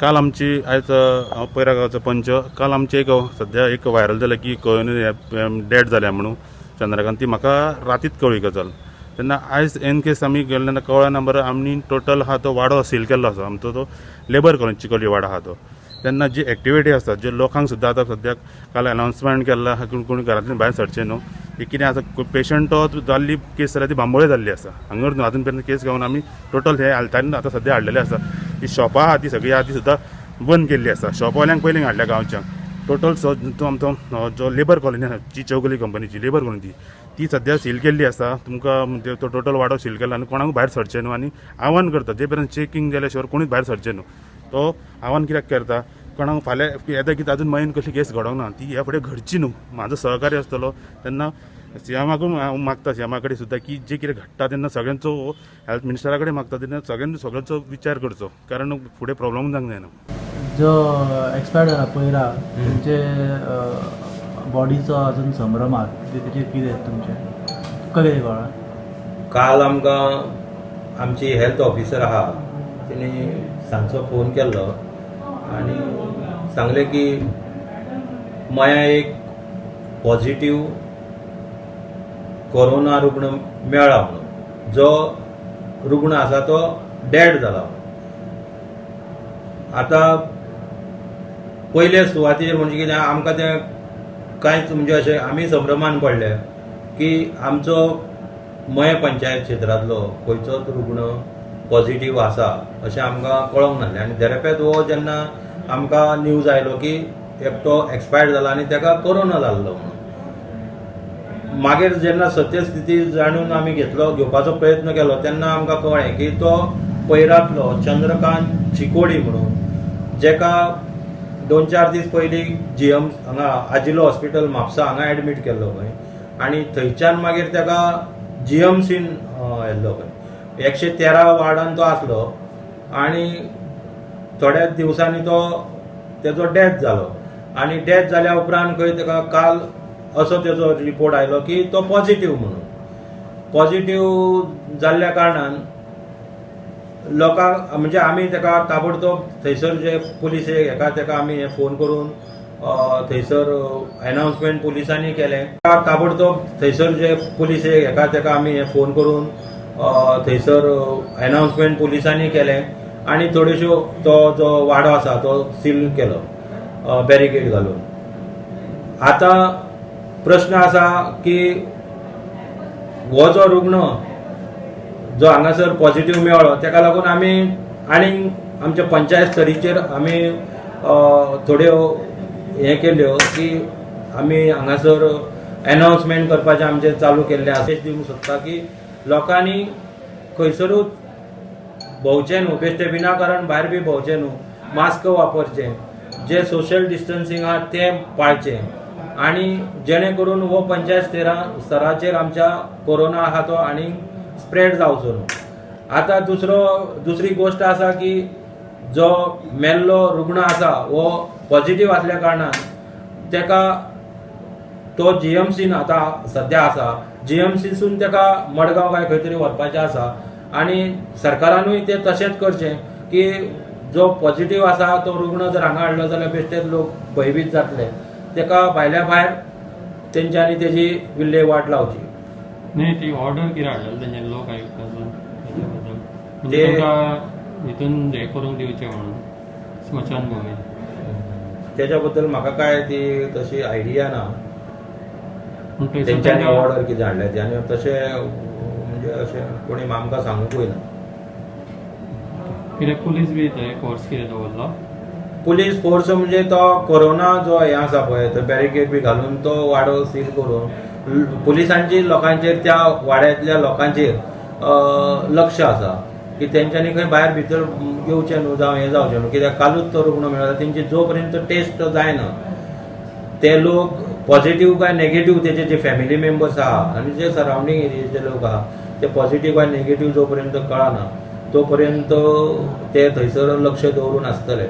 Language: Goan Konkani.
काल आमची आयज हांव पयरा गांवचो पंच. काल आमची एक सद्या एक व्हायरल जालें की डेड जाल्या म्हणून चंद्रकांत. ती म्हाका रातीत कळ्ळी गजाल. तेन्ना आयज इन केस आमी गेले तेन्ना कळ्ळ्या नंबर आमी टोटल आहा तो वाडो सील केल्लो आसा आमचो, तो लेबर कॉलनी चिकोली वाडो आहा तो. तेन्ना जी एक्टिविटी आसा जे लोकांक सुद्दां आतां सद्याक काल अनावन्समेंट केल्लो आहा की कोण घरांतल्यान भायर सरचें न्हू. ती कितें आसा, पेशंट तो जाल्ली केस जाल्यार ती बांबोळे जाल्ली आसा. हांगर न्हू, आजून पर्यंत केस घेवन आमी टोटल हे हेल्थान आतां सद्या हाडलेले आसा. ती शॉपां आहा ती सगळी आहा ती सुद्दां बंद केल्ली आसा. शॉपवाल्यांक पयलीं हाडल्या गांवच्यांक. टोटल जो आमचो जो लेबर कॉलनी आसा, जी चौगुली कंपनीची लेबर कॉलनी, ती ती सद्या सील केल्ली आसा. तुमकां म्हणजे तो टोटल वाडो सील केला आनी कोणाक भायर सरचें न्हू आनी आव्हान करता, जे पर्यंत चेकींग जाल्या शिवाय कोणूच भायर सरचें न्हू. तो आव्हान कित्याक करता, कोणाक फाल्यां येता की अजून मयेन कसली केस घडोवंक ना, ती ह्या फुडें घडची न्हू. म्हाजो सहकार्य आसतलो. तेन्ना सीएमाकून हांव मागता, सीएमा कडेन सुद्दां की जे कितें घडटा तेन्ना सगळ्यांचो, हेल्थ मिनिस्टरा कडेन मागता, तेन्ना सगळ्यांनी सगळ्यांचो विचार करचो, कारण फुडें प्रॉब्लम जावंक जायना. जो एक्सपायर्ड जाला पयरा, तेंचे बॉडीचो अजून संभ्रम आहा, तेचेर कितें तुमचें, तुका कितें कळ्ळां? काल आमकां आमची हेल्थ ऑफिसर आहा तिणी सांजचो फोन केल्लो आनी सांगलें की मया एक पॉझिटीव कोरोना रुग्ण मेळ्ळा म्हणून. जो रुग्ण आसा तो डेड जाला. आतां पयले सुवातेर म्हणजे कितें, आमकां तें कांयच म्हणजे अशें आमी संभ्रमान पडले की आमचो मये पंचायत क्षेत्रांतलो खंयचोच रुग्ण पॉझिटीव आसा अशें आमकां कळोंक नासलें. आनी देरेपेत हो जेन्ना आमकां न्यूज आयलो की एकटो एक्सपायर्ड जाला आनी ताका कोरोना जाल्लो म्हणून, मागीर जेन्ना सत्यस्थिती जाणून आमी घेतलो, घेवपाचो प्रयत्न केलो, तेन्ना आमकां कळ्ळें की तो पैरातलो चंद्रकांत चिकोडी म्हणून, जेका 2-4 दीस पयलीं जीएम हांगा आजिलो हॉस्पिटल म्हापसा हांगा एडमीट केल्लो खंय आनी थंयच्यान मागीर ताका जीएमसीन येल्लो खंय. 113 वार्डान तो आसलो आनी थोड्याच दिवसांनी तो तेजो डेथ जालो. आनी डेथ जाल्या उपरांत खंय ताका काल असो तेजो रिपोर्ट आयलो की तो पॉझिटीव म्हणून. पॉझिटीव जाल्ल्या कारणान लोकांक म्हणजे आमी ताका ताबडतोब थंयसर जे पुलीस हेका ताका आमी हे फोन करून थंयसर एनाउन्समेंट पुलिसांनी केलें. ताबडतोब थंयसर जे पुलीस हेका ताका आमी हे फोन करून थंयसर एनाउन्समेंट पुलिसांनी केलें आनी थोड्योश्यो तो जो वाडो आसा तो सील केलो बॅरिकेड घालून. आतां प्रश्न आसा की हो जो रुग्ण जो हांगासर पॉझिटीव मेळ्ळो, ताका लागून आमी आनीक आमच्या पंचायत स्तरीचेर आमी थोड्यो हें केल्यो की आमी हांगासर एनाउन्समेंट करपाचें आमचें चालू केल्लें आसा. दिवंक सोदता की लोकांनी खंयसरूच भोंवचें न्हू, बेश्टें विनाकारण भायर बी भोंवचें न्हू, मास्क वापरचें, जे सोशल डिस्टन्सिंग आहा तें पाळचें आनी जेणे करून हो पंचायत स्तराचेर आमच्या कोरोना आहा तो आनी स्प्रेड जावचो न्हू. आतां दुसरी गोश्ट आसा की जो मेल्लो रुग्ण आसा हो पॉझिटीव आसल्या कारणान तेका तो जीएमसीन आतां सद्या आसा. जीएमसीसून तेका मडगांव काय खंय तरी व्हरपाचें आसा आनी सरकारानूय तें तशेंच करचें की जो पॉझिटीव आसा तो रुग्ण जर हांगा हाडलो जाल्यार बेश्टेच लोक भंयभीत जातले. तेका भायल्या भायर तेंच्यांनी तेजी विल्हेवाट लावची. न्ही, ती ऑर्डर कितें हाडलेली तेंच्यानी लोक आयुक्तासून तेच्या बद्दल, म्हणजे तांकां हितून हें करूंक दिवचें म्हणून स्मशानभुमी? तेच्या बद्दल म्हाका काय ती तशी आयडिया ना. पूण थंयसर तेंच्यांनी तांकां ऑर्डर कितें हाडल्या ती आनी तशें म्हणजे अशें कोणी आमकां सांगूंकूय ना. कितें पुलीस बी थंय फोर्स कितें दवरलो? पुलीस फोर्स म्हणजे तो कोरोना जो हें आसा पळय, थंय बॅरिकेड बी घालून तो वाडो सील करून पुलिसांची लोकांचेर, त्या वाड्यांतल्या लोकांचेर लक्ष आसा की तेंच्यांनी खंय भायर भितर येवचें न्हू जावं हें जावचें न्हू, कित्याक कालूच तो रुग्ण मेळ्ळा. तेंची जो पर्यंत टेस्ट जायना, ते लोक पॉझिटीव काय नेगेटीव, तेजे जे फॅमिली मेंबर्स आहा आनी जे सरावंडींग एरियेचे लोक आहा ते पॉझिटीव काय नेगेटीव जो पर्यंत कळना तो पर्यंत ते थंयसर लक्ष दवरून आसतले.